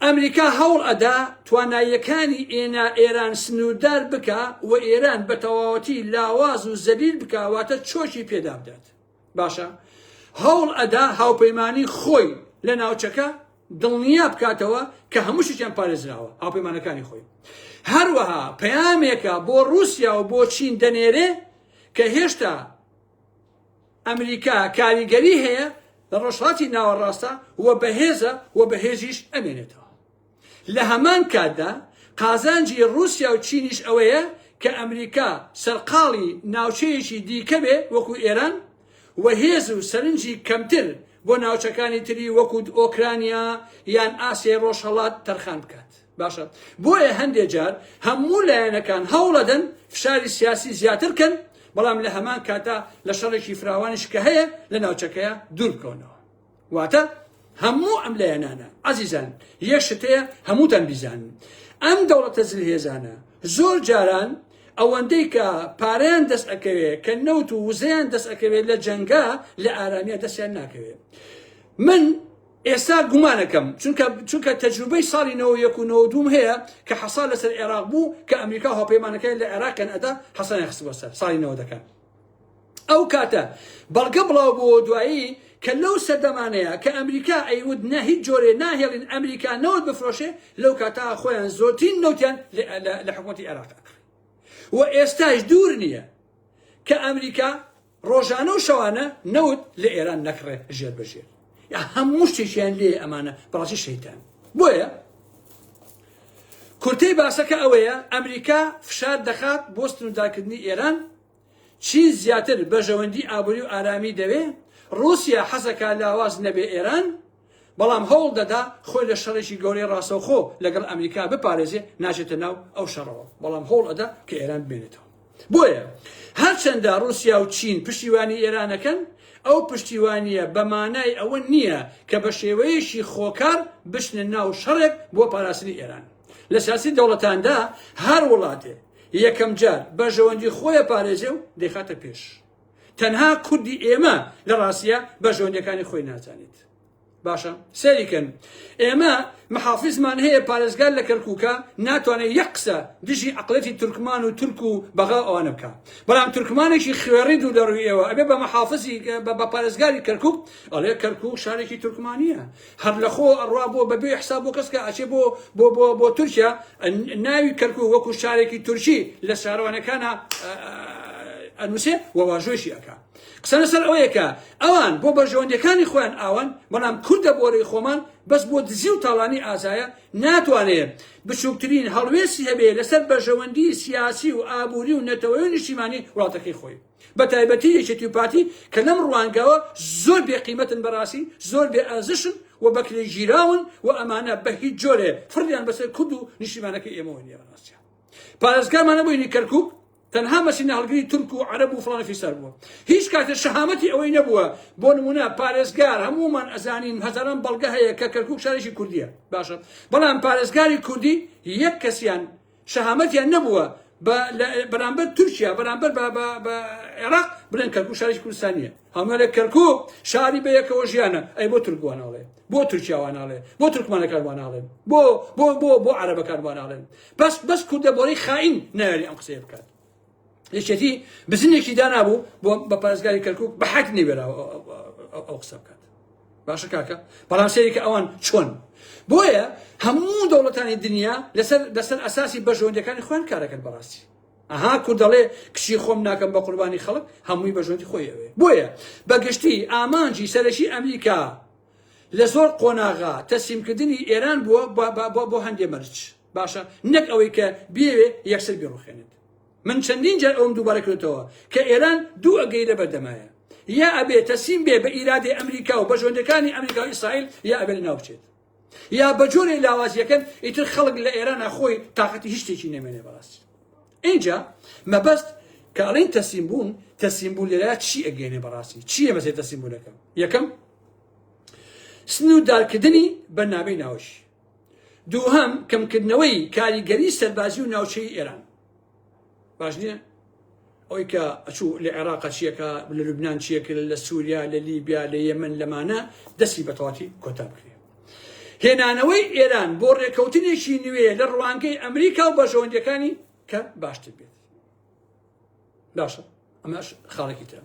ئەمریکا هەوڵ ئەدا تواناییەکانی ئێنا ئێران سنووردار بکا و ئێران بە تەواوەتی لاواز و زەلیل بکا واتە چۆکی پێدا بدات. باشە هەوڵ ئەدا هاوپەیمانی خۆی لە ناوچەکە دڵنیا بکاتەوە کە هەموو شتێکیان پارێزراوە هاوپەیمانەکانی خۆی. هەروەها پەیامێکە بۆ ڕووسیا و بۆ چین دەنێرێ کە هێشتا ئەمریکا کاریگەری هەیە لە ڕۆژهەڵاتی ناوەڕاستە و بەهێزە و بەهێزیش ئەمێنێتەوە. لە هەمان کاتدا قازانجی ڕووسیا و چینیش ئەوەیە کە ئەمریکا سەرقاڵی ناوچەیەکی دیکە بێ وەکو ئێران و هێز و سەرنجی کەمتر بۆ ناوچەکانی تری وەکو ئۆکرانیا یان ئاسیای ڕۆژهەڵات تەرخان بکات. باشە بۆیە هەندێ جار هەموو لایەنەکان هەوڵەدەن فشاری سیاسی زیاتر کەن بەڵام لە هەمان کاتا لە شەڕێکی فراوانیش کە هەیە لە ناوچەکەیە دوور بکەونەوە واتە هەموو ئەم لایەنانە عزیزان یەک شت هەیە هەمووتان بیزانن ئەم دەوڵەتە زلهێزانە زۆر جاران ئەوەندەی کە پارەیان دەست ئەکەوێ کە نەوت و وزەیان دەست ئەکەوێت لە جەنگا لە ئارامیە دەستیان ناکەوێت من ئێستا گومانەکەم چونکە چونکە تەجروبەی ساڵی 91 و 92 هەیە کە حەسار لەسەر عێراق بوو کە ئەمریکا و هاوپەیمانەکەی لە عێراقیان ئەدا حەسانیان خستبووە سەر ساڵی نەوەدەکان ئەو کاتە بەڵگە بڵاو بۆ دوایی کە لەو سەردەمانەیە کە ئەمریکا ئەیوت نە هیچ جۆرێ ناهێڵین ئەمریکا نەوت بفرۆشێ لەو کاتە خۆیان زۆرترین نەوتیان لە حکوومەتی عێراق ئەکڕی و ئێستاش دوور نییە کە ئەمریکا ڕۆژانە و شەوانە نەوت لە ئێران نەکڕێ ژێر بە ژێر یا هەموو شتێکیان لێ ئەمانە بەڕاستی شەیتان بۆیە کورتەی باسەکە ئەوەیە ئەمریکا فشار دەخات بۆ سنووردارکردنی ئێران چین زیاتر بەرژەوەندی ئابووری و ئارامی دەوێ ڕووسیا حەزەکا لاواز نەبێ ئێران بەڵام هەوڵ دەدا خۆی لە شەڕێکی گەورەی ڕاستەوخۆ لەگەڵ ئەمریکا بپارێزێ، ناچێتە ناو ئەو شەڕەوە، بەڵام هەوڵ ئەدا کە ئێران بمێنێتەوە. بۆیە هەرچەندە ڕووسیا و چین پشتیوانی ئێران ئەکەن، ئەو پشتیوانییە بە مانای ئەوە نییە کە بە شێوەیەکی خۆکار بچنە ناو شەڕێک بۆ پاراستنی ئێران. لە سیاسەتی دەوڵەتاندا هەر وڵاتێ یەکەمجار بەرژەوەندی خۆی ئەپارێزێ و دەیخاتە پێش. تەنها کوردی ئێمە لە ڕاستیە بەرژەوەندیەکانی خۆی نازانێت باشە سەیری کەن ئێمە محافزمان هەیە پارێزگار لە کەرکووکە ناتوانێت یەک قسە دژی عقلەتی تورکمان و تورک و بەغا ئەوانە بکە بەڵام تورکمانێکی خوێڕی دوو لە ڕووی ئێوە ئەبێ بە محافزی بە پارێزگاری کەرکوک ئەڵێ کەرکوک شارێکی تورکمانیە هەر لە خۆ ئەڕوا بۆ بەبێ حساب بۆ کەس کە ئەچێ بۆ بۆ بۆ بۆ تورکیا ناوی کەرکوک وەکو شارێکی تورکی لە شارەوانەکانە ئەنووسێ و واژۆیشی ئەکا قسە لەسەر ئەوەیە کە ئەوان بۆ بەرژەوەندیەکانی خۆیان ئاوان بەڵام کوردە بۆرەی خۆمان بەس بۆ دزی و تاڵانی ئازایە ناتوانێ بچووکترین هەڵوێستی هەبێ لەسەر بەرژەوەندی سیاسی و ئابووری و نەتەوەی و نیشتیمانی وڵاتەکەی خۆی بە تایبەتی یەکێتی و پارتی کە لەم ڕوانگەوە زۆر بێ قیمەتن بەڕاستی زۆر بێ ئەرزشن و بەکرێ گیراون و ئەمانە بە هیچ جۆرێ فڕیان بەسەر کورد و نیشتیمانەکەی ئێمەوە نییە بەڕاستیان پارێزگارمان نەبووینی کەرکوک تەنها مەسینە هەڵگری تورک و عەرەب و فڵان فیسار بووە هیچ کاتێ شەهامەتی ئەوەی نەبووە بۆ نمونە پارێزگار هەموومان ئەزانین هەزاران بەڵگە هەیە کە کەرکوک شارێکی کوردیە باشە بەڵام پارێزگاری کوردی یەک کەسیان شەهامەتیان نەبووە بەرامبەر تورکیا بەرامبەر بە عێراق بڵێن کەرکوک شارێکی کوردستانیە هەموو کەرکوک شاری بە یەکەوە ژیانە ئەی بۆ تورک واناڵێ بۆ تورکیا واناڵێ بۆ تورکمانەکان واناڵێن بۆ بۆ بۆ بۆ عەرەبەکان واناڵێن بەس بەس کوردە بۆرەی خائین نایەری ئەم قسەیە بکات یەکێتی بزنێکی دانابوو بۆ بە پارێزگاری کەرکوک بە حەک نەوێرا ئەو قسە بکات باشە کاکە بەڵام سەیرێکە ئەوان چۆن بۆیە هەموو دەوڵەتانی دنیا لەسەر لەسەر ئەساسی بەرژەوەندیەکانی خۆیان کارەکەن بەڕاستی ئەها کورد دەڵێ کچی خۆم ناکەم بە قوربانی خەڵک هەمووی بەرژەوەندی خۆی ئەوێ بۆیە بەگشتی ئامانجی سەرەکی ئەمریکا لە زۆر قۆناغا تەسلیمکردنی ئێران بووە بۆ هەندێ مەرج باشە نەک ئەوەی کە بێوێ یەکسەر بیڕوخێنێت من چەندین جار ئەوم دووبارە کردەوە کە ئێران دوو ئەگەی لە بەردەمایە یا ئەبێ تەسلیم بێ بە ئیرادەی ئەمریکا و بەرژەوەندەکانی ئەمریکا و ئیسرائیل یا ئەبێ لەناو بچێت یا بە جۆرێ لاوازیەکەن ئیتر خەڵک لە ئێرانە خۆی تاقەتی هیچ شتێکی نەمێنێ بەڕاستی. ئینجا مەبەست کە ئەڵێن تەسلیم بوون، تەسلیم بوون لێرە چی ئەگەێنێ بەڕاستی چییە مەسەی تەسلیم بوونەکە؟ یەکەم سنووردارکردنی بەرنامەی ناوەکی، دووهەم کەمکردنەوەی کاریگەری سەربازی و ناوچەی ئێران. باش نییە؟ ئەوەی کە ئەچوو لە عێراق چیەکە لە لوبناان چیەکە لە سووریا لە لیبیا لە یەمن لەمانە دەستی بەتەواتی کۆتا بکرێ. هێنانەوەی ئێران بۆ ڕێکەوتنێکی نوێ لە ڕوانگەی ئەمریکا و بەرژەوەندیەکانی کە باشتر بێت. باشە ئەمەش خاڵێکی ترە.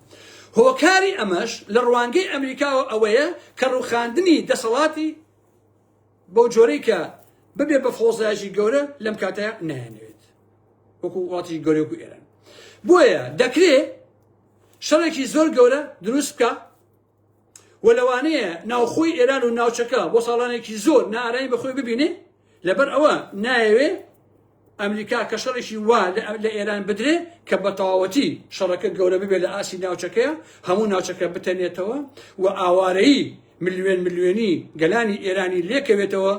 هۆکاری ئەمەش لە ڕوانگەی ئەمریکاوە ئەوەیە کە ڕوخاندنی دەسەڵاتی بەو جۆرەی کە ببێ بە فۆزایەکی گەورە لەم کاتە نایانەوێت وەکو وڵاتی گەورە وەکو ئێران. بۆیە دەکرێ شەڕێکی زۆر گەورە دروست بکە و لەوانەیە ناوخۆی ئێران و ناوچەکە بۆ ساڵانێکی زۆر نائارامی بەخۆی ببینێ، لەبەر ئەوە نایەوێ ئەمریکا کە شەڕێکی وا لە ئێران بدرێ کە بە تەواوەتی شەڕەکە گەورە ببێت لە ئاستی ناوچەکەیە، هەموو ناوچەکە بتەنێتەوە و ئاوارەیی ملیۆن ملیۆنی گەلانی ئێرانی لێکەوێتەوە.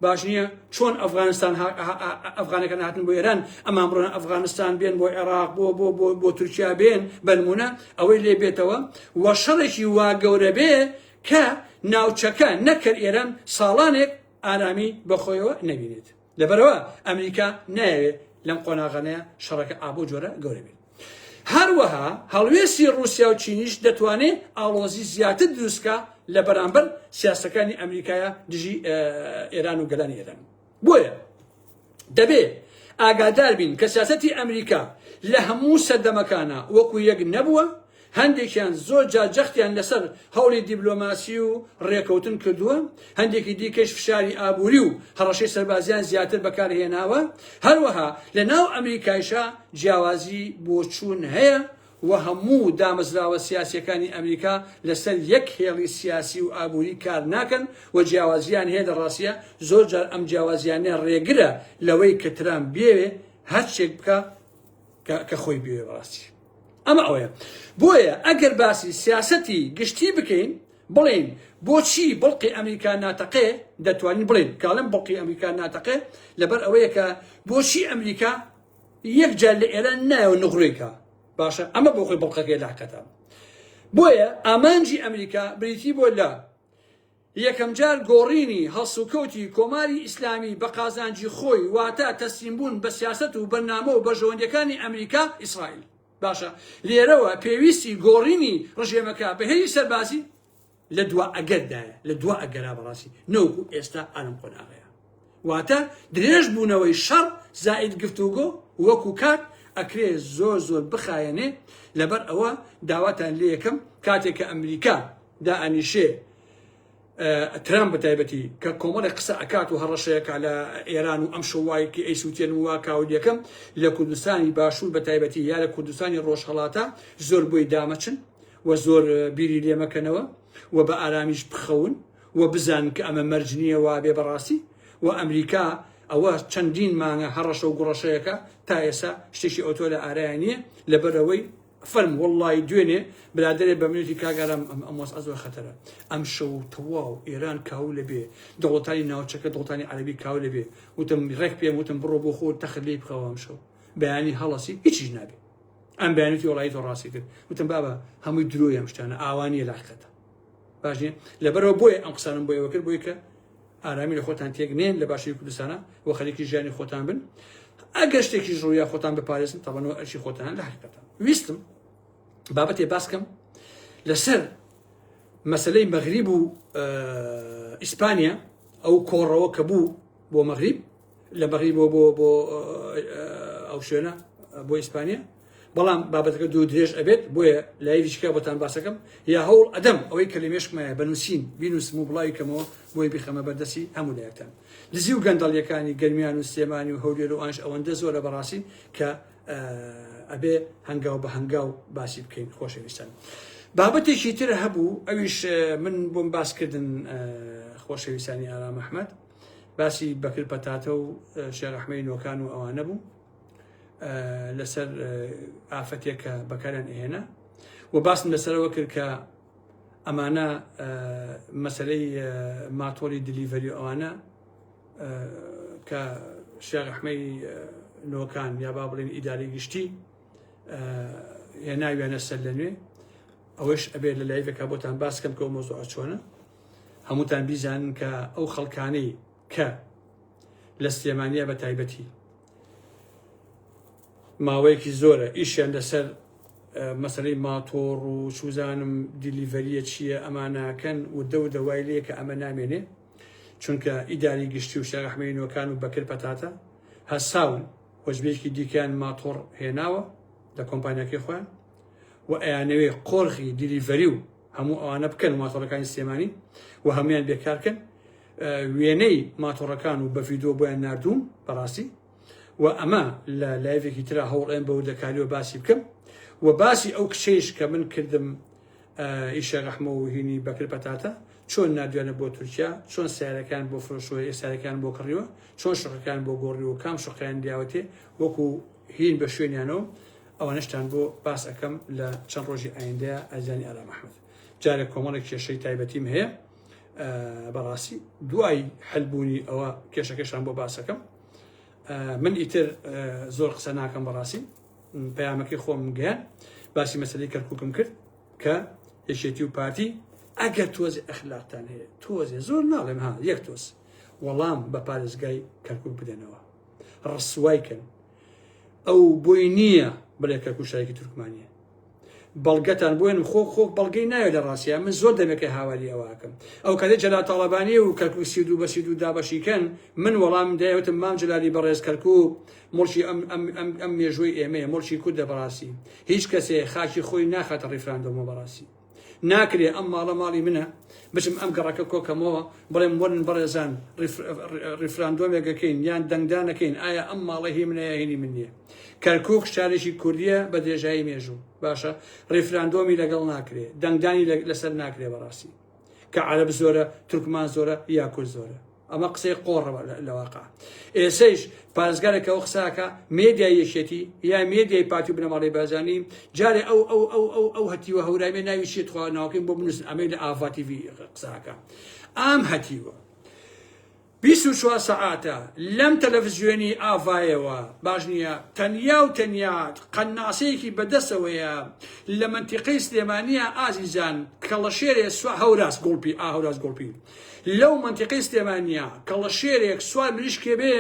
باش نییە چۆن ئەفغانستان ئەفغانەکان هاتن بۆ ئێران ئەمان بڕۆن ئەفغانستان بێن بۆ عێراق بۆ بۆ بۆ بۆ تورکیا بێن بەنمونە ئەوەی لێ بێتەوە و شەڕێکی وا گەورە بێ کە ناوچەکە نەکرد ئێران ساڵانێک ئارامی بەخۆیەوە نەبینێت لەبەرەوە ئەمریکا نایەوێت لەم قۆناغانەیە شەڕەکە ئابۆ جۆرە گەورە بێت. هەروەها هەڵوێستی ڕووسیا و چینیش دەتوانێت ئاڵۆزی زیاتر دروستکا لە بەرامبەر سیاسەکانی ئەمریکایە دژی ئێران و گەلانی ئێران. بۆیە دەبێ ئاگادار بین کە سیاسەتی ئەمریکا لە هەموو سەردەمەکانە وەکو یەک نەبووە، هەندێکیان زۆر جار جەختیان لەسەر هەوڵی دیبلۆماسی و ڕێکەوتن کردووە، هەندێکی دیکەش فشاری ئابووری و هەڕەشەی سەربازیان زیاتر بەکارهێناوە، هەروەها لە ناو ئەمریکایشا جیاوازی بۆچوون هەیە و هەموو دامەزراوە سیاسییەکانی ئەمریکا لەسەر یەک هێڵی سیاسی و ئابووری کار ناکەن و جیاوازییان هەیە لە ڕاستیا زۆر جار ئەم جیاوازییانە ڕێگرە لەوەی کە ترامپ بیەوێ هەرچێک بکا کە خۆی بیەوێ بەڕاستی ئەمە ئەوەیە بۆیە ئەگەر باسی سیاسەتی گشتی بکەین بڵێین بۆچی بڵقی ئەمریکا ناتەقێ دەتوانین بڵێین کاڵم بڵقی ئەمریکا ناتەقێ لەبەر ئەوەیە کە بۆچی ئەمریکا یەک جار لە ئێران نایەوە نغرۆیکە باشە ئەمە بۆ خۆی بڵقەکەی لاقەتە بۆیە ئامانجی ئەمریکا بریتی بۆ لە یەکەمجار گۆڕینی هەڵسوکەوتی کۆماری ئیسلامی بە قازانجی خۆی واتە تەسلیمبوون بە سیاسەت و بەرنامە و بەرژەوەندیەکانی ئەمریکا ئیسرائیل. باشە لێرەوە پێویستی گۆڕینی ڕژێمەکە بە هێزی سەربازی لە دوا ئەگەردایە لە دوا ئەگەرا بەڕاستی نەوەکو ئێستا ئالم قۆناغەیە واتە درێژ بوونەوەی شەڕ زائید گفتوگۆ وەکو کات ئەکرێ زۆر زۆر بخایەنێ لەبەر ئەوە داواتان لێ یەکەم کاتێک کە ئەمریکا دائەنیشێ ترامپ بە تایبەتی کە کۆمەڵێک قسە ئەکات و هەڕەشەیەکە لە ئێران و ئەم شەوایەکی ئەیسووتێن و وا کاولیەکەم لە کوردستانی باشوور بە تایبەتی یا لە کوردستانی ڕۆژهەڵاتە زۆر بۆی دامەچن و زۆر بیری لێمەکەنەوە و بە ئارامیش بخەون و بزانن کە ئەمە مەرج نییە وابێ بەڕاستی و ئەمریکا ئەوە چەندین مانگە هەڕەشە و گوڕەشەیەکە تا ئێستا شتێکی ئەوتۆ لە ئارایان نییە لەبەرئەوەی فەرموو وەڵڵاهی دوێنێ برادەرێ بە منوتی کاک ئارام ئەم ئەم وەزعە زۆر خەتەرە ئەم شەو تەواو ئێران کاولە بێ دەوڵەتانی ناوچەکە دەوڵەتانی عەرەبی کاولە بێ وتم ڕێک پێم وتم بڕۆ بۆ خۆ تەخت لێی بخەوە ئەم شەو بەیانی هەڵەسی هیچیش نابێ ئەم بەیانیتی وەڵایی تۆ ڕاستی کرد وتم بابە هەمووی درۆی ئەم شتانە ئاوا نییە لە حەقیقەتە باش نییە لەبەرەوە بۆیە ئەم قسانم بۆ ئێوە کرد بۆی کە ئارامی لە خۆتان تێک نێن لە باشوری کوردستانە و خەریکی ژیانی خۆتان بن ئەگەر شتێکیش ڕوویا خۆتان بپارێزن تەبەنەوە ئەرکی خۆتان لە حقیقەتە ویستم بابەتێ باسکەم لەسەر مەسلەی مەغریب و ئیسپانیا ئەو کۆڕەوە کە بوو بۆ مەغریب لە مەغریبەوە بۆ بۆ ئەو شوێنە بۆ ئیسپانیا بەڵام بابەتەکە دوو درێژ ئەبێت بۆیە live یشکە بۆتان باسەکەم یا هەوڵ ئەدەم ئەوەی کە لە مێشکمایە بە نووسین بینوسم و بڵاوی کەمەوە بۆی بیخەمە بەردەستی هەموو لایەکتان دزی و گەندەڵیەکانی گەرمیان و سلێمانی و هەولێر و ئانش ئەوەندە زۆرە بەڕاستی کە ئەبێ هەنگاو بە هەنگاو باسی بکەین خۆشەویستان بابەتێکی تر هەبوو ئەویش من بۆم باسکردن خۆشەویستانی ئارام ئەحمەد باسی بەکر پەتاتە و شێخ ئەحمەی نۆکان و ئەوانە بوو لەسەر ئافەتێک کە بەکاریان ئێنا و باسم لەسەرەوە کرد کە ئەمانە مەسلەی ماتۆری delivery ئەوانە کە شێخ ئەحمەی. نۆکان یا با بڵێن ئیداری گشتی هێناویانە سەر لە نوێ ئەوەش ئەبێت لە live ێکا بۆتان باس کەم کە ئەو مەوزوعە چۆنە هەمووتان بیزانن کە ئەو خەڵکانەی کە لە سلێمانیا بە تایبەتی ماوەیەکی زۆرە ئیشیان لەسەر مەسەلەی ماتۆڕ و چوزانم delivery یە چییە ئەماناکەن وردە وردە وای لێ کە ئەمە نامێنێ چونکە ئیداری گشتی و شێخ ئەحمەدی نۆکان و بەکر پەتاتە هەساون وەجبەیەکی دیکەیان ماتۆڕ هێناوە لە کۆمپانیاکەی خۆیان و ئەیانەوێ قۆرخی delivery و هەموو ئەوانە بکەن ماتۆڕەکانی سلێمانی و هەمویان بێکارکەن وێنەی ماتۆڕەکان و بە ڤیدۆ بۆیان نردوم بەڕاستی و ئەمە لە live ێکی ترا هەوڵێن بە وردەکاریەوە باسی بکەم و باسی ئەو کچەیش کە من کردم ئیشە ڕەحمە و هینی بەکر پەتاتە چۆن نادوێنە بۆ تورکیا چۆن سیارەکان بۆ فرۆشەوە ئێسارەکان بۆ کڕیوە چۆن شقەکان بۆ گۆڕی و کام شقیان دیاوەتێ وەکو هین بە شوێنیانەوە ئەوانشتان بۆ باس ئەەکەم لە چەند ڕۆژی ئایندەیە ئازیانی ئارام ئەحمد جارێک کۆمەڵێک کێشەی تایبەتیم هەیە بەڕاستی دوای حلبوونی ئەوە کێشەکەشان بۆ باسەکەم من ئیتر زۆر قسە ناکەم بەڕاستی پەیامەکەی خۆم گەیان باسی مەسلەی کەرککم کرد کە یەکێتی و پارتی ئەگەر تۆزی ئەخلاقتان هەیە تۆزێ زۆر ناڵێم ها یەک تۆز وەڵام بە پارێزگای کەرکک بدەنەوە ڕسوای کەن ئەو بۆی نییە بڵێ کەرکک شارێکی تورکمانیە بەڵگەتان بۆێنم خۆ خۆ بەڵگەی ناوێت لە ڕاستیا من زۆر دەمێکە هاواری ئەوەکەم ئەو کاتێ جەلال تاڵەبانی و کەرکوک 32 بە 32 دابەشیکەن من وەڵام دایوتم مام جەلالی بەڕێز کەرکوک موڵکی ئەم ئەم ئەم ئەم مێژووی ئێمەیە موڵکی کوردە بەڕاستی هیچ کەسێ خاکی خۆی ناخاتە ڕیفراندۆمەوە بەڕاستی ناکرێ ئەم ماڵە ماڵی منە بچم ئەم گەڕەکە کۆکەمەوە بڵێم وەرن بەڕێزان ڕیفراندۆمێکەکەین یان دەنگدانەکەین ئایا ئەم ماڵە هی منە یا هینی من نییە کەرکوک شارێکی کوردیە بە درێژایی مێژوو باشە ڕیفراندۆمی لەگەڵ ناکرێ دەنگدانی لەسەر ناکرێ بەڕاستی کە عەرەب زۆرە تورکمان زۆرە یا کورد زۆرە ئەمە قسەی قۆڕە لە واقع ئێسەیش پارێزگارێک ئەو قساکە مێدیای یەکێتی یا مێدیای پارتی و بنەماڵەی بارزانی جارێ ئەو ئەو ئەو ئەو ئەو هەتیوە هەورامیە ناوی چیە تخوا ناوەکەیم بۆ بنووسن ئەمەی لە ئاڤا تیڤی قساکە ئام هەتیوە 24 سەعاتە لەم تەلەڤزیۆنی ئاڤایەوە باش نییە تەنیا و تەنیا قەناسەیەکی بەدەستەوەیە لە مەنتیقەی سلێمانیە ئازیزان کەڵەشێرێ سوا هەوراز گوڵپی ئا هەوراز گوڵپی لەو مەنتیقەی سلێمانیە کەڵەشێرێک سوار مریشکێ بێ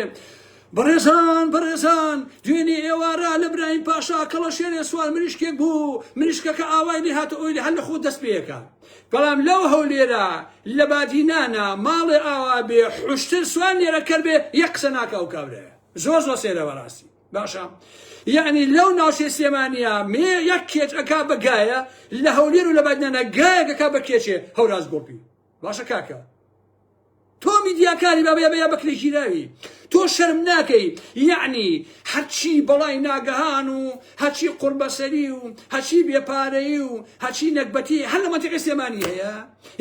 بەڕێزان بەڕێزان دوێنێ ئێوارە لە برایم پاشا کەڵەشێرێ سوار مریشکێک بوو مریشکەکە ئاوای لێ هاتە ئۆیلی هەر لە خۆ دەست پێیەکە بەڵام لەو هەولێرە لە بادینانە ماڵێ ئاوا بێ حوشتر سوار نێرەکەر بێ یەک قسە ناکا ئەو کابرایە زۆر زۆر سەیرە بەڕاستی باشە یعنی لەو ناوچەی سلێمانیا مێ یەک کێچ ئەکا بە گایە لە هەولێر و لە بادینانە گایەک ئەکا بە کێچێ هەوراز گۆپی باشە کاکە تۆ میدیاکاری بابە یا بەکرێ گیراوی تۆ شەرم ناکەی یعنی هەرچی بەڵای ناگەهان و هەرچی قوربەسەری و هەرچی بێپارەیی و هەرچی نەگبەتی هەر لە مەنتیقی سلێمانی هەیە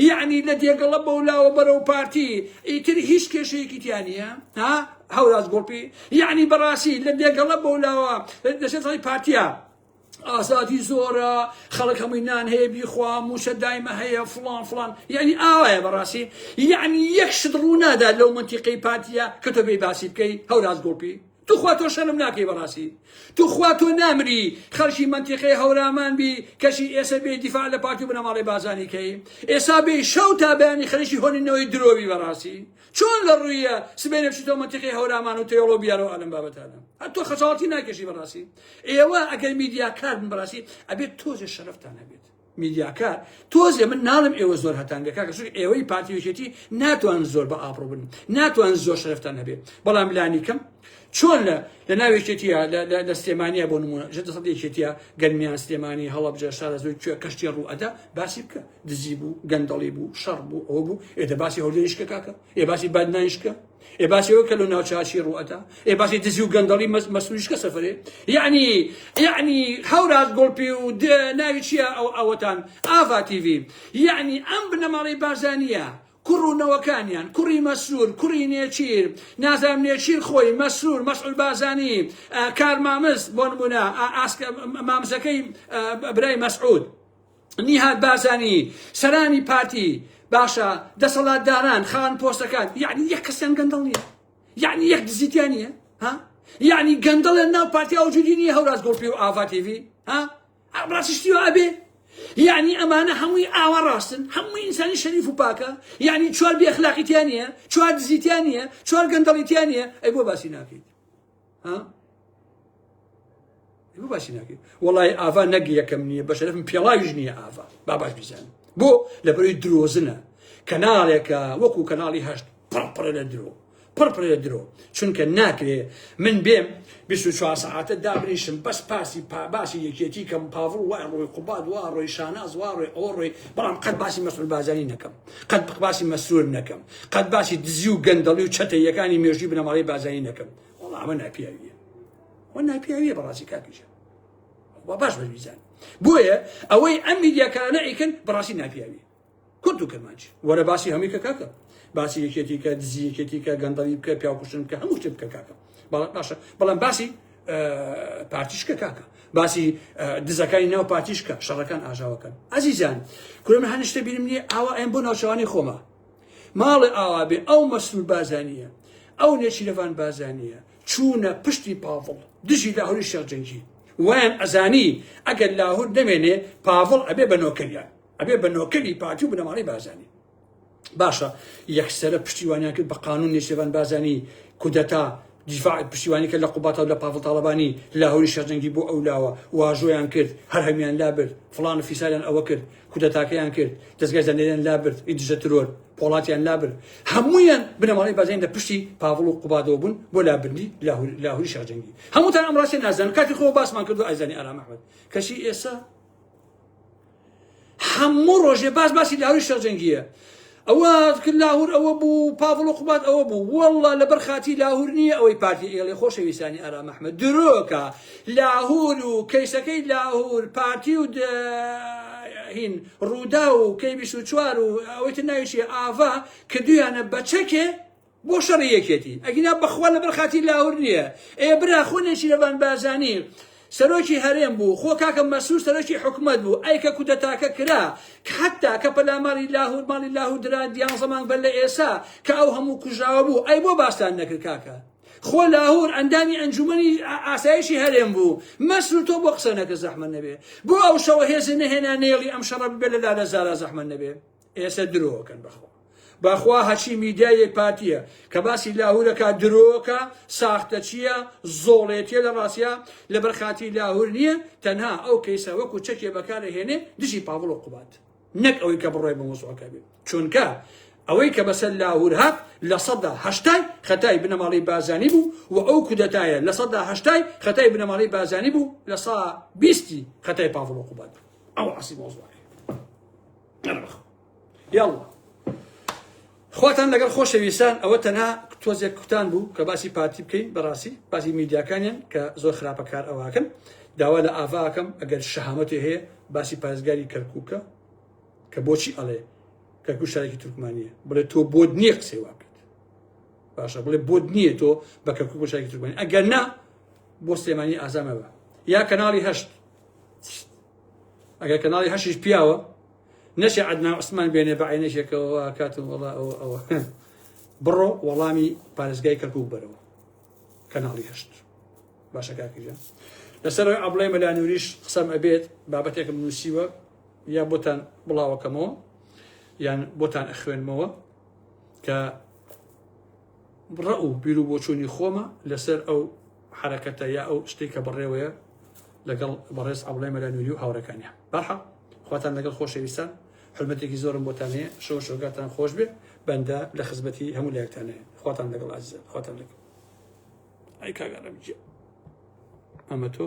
یعنی لە دێگەڵە بەولاوە بەرەو پارتی ئیتر هیچ کێشەیەکی تیا نییە ها هەوراز گوڵپی یعنی بەڕاستی لە دێگەڵە بەولاوە لەسەر سەری پارتیا ئازادی زۆرە خەڵک هەمووی نان هەیە بیخوا موچە دایمە هەیە فڵان فڵان یعنی ئاوایە بەڕاستی یعنی یەک شت ڕوو نادا لەو منتیقەی پارتیە کە تۆ بێی باسی بکەی هەوراز گوڵپی توخوا تۆ شەرم ناکەی بەڕاستی توخوا تۆ نامری خەڵکی منتیقەی هەورامان بی کەچی ئێسە بێ دیفاع لە پارتی و بنەماڵەی بازانی کەی ئێسا بێ شەو تا بەیانی خەریکی هۆنینەوەی درۆبی بەڕاستی چۆن لە ڕوویە سبەینێ بچیتەوە مەنتیقەی هەورامان و تێڵۆ بیارەوە ئەلەم بابەتانە هەر تۆ خەجاڵەتی ناکێشی بەڕاستی ئێوە ئەگەر میدیاکار بن بەڕاستی ئەبێت تۆزێ شەرەفتان هەبێت میدیاکار تۆزێ من ناڵم ئێوە زۆر هەتان بێ کاکە چونکە ئێوەی پارتی یەکێتی ناتوان زۆر بە ئابڕوو بن ناتوان زۆر شەرەفتان هەبێت بەڵام لانی کەم چۆن لە لە ناو یەکێتیە لە سلێمانیا بۆ نمونە ژێر دەسەڵاتی یەکێتیە گەرمیان سلێمانی هەڵەبجە شارەزوور کوێ کەشتی ڕوو ئەدا باسی بکە دزی بوو گەندەڵی بوو شەڕ بوو ئەوە بوو ئێ دە باسی هەولێریش کە کاکە ئێ باسی بادنانیش کە ئێ باسی ئەوە کە لەو ناوچە چی ڕوو ئەدا ئێ باسی دزی و گەندەڵی مەسروریش کە سەفەرێ یعنی یعنی هەوراز گوڵپی و ناوی چییە ئەو ئەوەتان ئاڤا تیڤی یعنی ئەم بنەماڵەی بارزانییە کوڕ و نەوەکانیان کوڕی مەسرور کوڕی نێچیر نازانم نێچیر خۆی مەسرور مەسعود بارزانی کارمامز بۆ نمونە ئاسکە مامزەکەی برای مەسعود نیهاد بارزانی سەرانی پارتی باشە دەسەڵاتداران خاوەن پۆستەکان یعنی یەک کەسیان گەندەڵ نییە یعنی یەک دزیتیان نییە ها؟ یعنی گەندەڵ لە ناو پارتی وجودی نییە هەوراز گوڵپی و ئاڤا تیڤی ها ڕاستی شتی وا ئەبێ یعنی ئەمانە هەمووی ئاوا ڕاستن هەمووی ئینسانی شەریف و پاکە یعنی چوار بێ ئەخلاقی تیا نییە چوار دزی تیا نییە چوار گەندەڵی تیا نییە ئەی بۆ باسی ناکەیت ها بۆ باسی ناکەیت وەڵای ئاڤا نەک یەکەم نییە بە شەرەفم پێڵاویش نییە ئاڤا با باش بیزانم بۆ لەبەرەی درۆزنە کەناڵێکە وەکو کەناڵی هەشت پڕ پڕە لە درۆ پڕ پڕە لە درۆ چونکە ناکرێ من بێم 24 سەعاتە دابنیشم بەس پاسی باسی یەکێتی کەم پاڤڵ وای ڕۆی قوباد وا ڕۆی شاناز وا ڕۆی ئەوە ڕۆی بەڵام قەت باسی مەسعود بارزانی نەکەم قەت باسی مەسرور نەکەم قەت باسی دزی و گەندەڵی و چەتەیەکانی مێژووی بنەماڵەی بارزانی نەکەم وەڵا ئەمە ناپیاویە ئەوە ناپیاویە بەڕاستی کاکیشە با باش بەزیزان بۆیە ئەوەی ئەم میدیاکانە ئەیکەن بەڕاستی ناپیاویە کورد و کرمانج وەرە باسی هەمووی کە کاکە باسی یەکێتی کە دزی یەکێتی کە گەندەڵی بکە پیاوکوشتن بکە هەموو شتێک بکە کاکە بەڵام باشە بەڵام باسی پارتیش کە کاکە باسی دزەکانی ناو پارتیش کە شەڕەکان ئاژاوەکەن ئازیزان کورە من هەنیشتە بیرم نییە ئاوا ئەم بۆ ناوچەوانی خۆمە ماڵێ ئاوا بێ ئەو مەسرور بازانیە ئەو نێچیرەڤان بازانیە چوونە پشتی پاڤڵ دژی لاهوری شێخ جەنگی وایان ئەزانی ئەگەر لاهور نەمێنێ پاڤڵ ئەبێ بە نۆکەریان ئەبێ بە نۆکەری پارتی و بنەماڵەی بارزانی باشە یەکسرە پشتیوانیان کرد بە قانون نێچیرڤان بارزانی کودەتا دیفاع پشتیوانی کرد لە قوباتە و لە پاڤڵ تاڵەبانی لاهوری شێخجەنگی بۆ ئەو لاوە واژۆیان کرد هەر هەمیان لابرد فڵان و فیساریان ئەوە کرد کودەتاکەیان کرد دەزگای زانیاریان لابرد ئی دژە ترۆر پۆڵاتیان لابرد هەموویان بنەماڵەی بارزانی لە پشتی پاڤڵ و قوبادەوە بوون بۆ لابردنی لاهوری شێخجەنگی هەمووتان ئەم ڕاستیە نازانن کاتی خۆ باسمان کردو ئازیزانی ئارام ئەحمەد کەچی ئێستا هەموو ڕۆژێ باس باسی لاهوری شەرجەنگیە ئەوە کرد لاهور ئەوە بوو پاڤڵ و قوباد ئەوە بوو والله لەبەر خاتی لاهور نییە ئەوەی پارتی ئێڵێ خۆشەویستانی ئارام ئەحمەد درۆکە لاهور و کەیسەکەی لاهور پارتی و هین ڕوودا و کەی 24 و ئەوەی تر ناویشی ئاڤا کردویانە بە چەکێ بۆ شەڕی یەکێتی ئەگینا بەخوا لەبەر خاتری لاهور نییە ئێ برا خۆ نێچیرەڤان بارزانی سەرۆکی هەرێم بوو خۆ کاکە مەسرور سەرۆکی حکومەت بوو ئەی کە کودەتاکە کرا حتا کە پەلاماری لاهور ماڵی لاهور درا دیانزە مانگ بەر لە ئێسا کە ئەو هەموو کوژراوە بوو ئەی بۆ باستان نەکرد کاکە خۆ لاهور ئەندامی ئەنجومەنی ئاسایشی هەرێم بوو مەسرور تۆ بۆ قسە نەکرد زەحمەت نەبێ بۆ ئەو شەوە هێزت نەهێنا نێڵی ئەم شەڕە ببێ لە لالە زارا زەحمەت نەبێ ئێستا درۆکەن بەخوا بەخوا هەرچی میدیایەی پارتیە کە باسی لاهورەکە درۆکە ساختەچیە زۆڵێتیە لە ڕاستیا لەبەر خاتری لاهور نییە تەنها ئەو کەیسە وەکو چەکێ بەکارەهێنێ دژی پاڤڵ و قوباد نەک ئەوەی کە بڕۆی بە مەوزوعەکە بێ چونکە ئەوەی کە بەسەر لاهور هات 80% خەتای بنەماڵەی بارزانی بوو و ئەو کودەتایە 80% خەتای بنەماڵەی بارزانی بوو 20% خەتای پاڤڵ و قوباد بوو ئەو ئەسی مەوزوعەکە یاڵڵا خواتان لەگەڵ خۆشەویستان ئەوە تەنها تۆزێک کوتان بوو کە باسی پارتی بکەین بەڕاستی باسی میدیاکانیان کە زۆر خراپە کار ئەوواکەن داوا لە ئاڤاکەم ئەگەر شەهامەتی هەیە باسی پارێزگاری کەرکووکە کە بۆچی ئەڵێ کەرکوو شارێکی تورکمانیە بڵێ تۆ بۆت نییە قسەی وا بکەیت باشە بڵێ بۆت نییە تۆ بە کەرکووک بە شارێکی تورکمانی ئەگەر نا بۆ سلێمانی ئازامەوە یا کەناڵی هەشت ئەگەر کەناڵی هەشیش پیاوە نەشێ عەدنان عوسمان بێنێ بە عینەشێکەوە کاتم وەڵا ئەوە ئەوە بڕۆ وەڵامی پارێزگای کەرکوک بەرەوە کەناڵی هەشت باشە کاکیجان لەسەر ئەبڵای مەلانوریش قسەم ئەبێت بابەتێکم نووسیوە یا بۆتان بڵاوەکەمەوە یان بۆتان ئەخوێنمەوە کە ڕەئو بیر و بۆچوونی خۆمە لەسەر ئەو حەرەکەتە یا ئەو شتەی کە بەڕێوەیە لەگەڵ بەڕێز عەبدوڵای مەلا نوری و هاوڕێکانیان. بەرحاڵ خواتان لەگەڵ خۆشەویستان حورمەتێکی زۆرم بۆتان هەیە شەو شەوگاتان خۆش بێ بەندە لە خزمەتی هەموو لایەکتان هەیە خواتان لەگەڵ ئازیزان خواتان لەگەڵ ئەی کاک ئارام گیان ئەمە تۆ.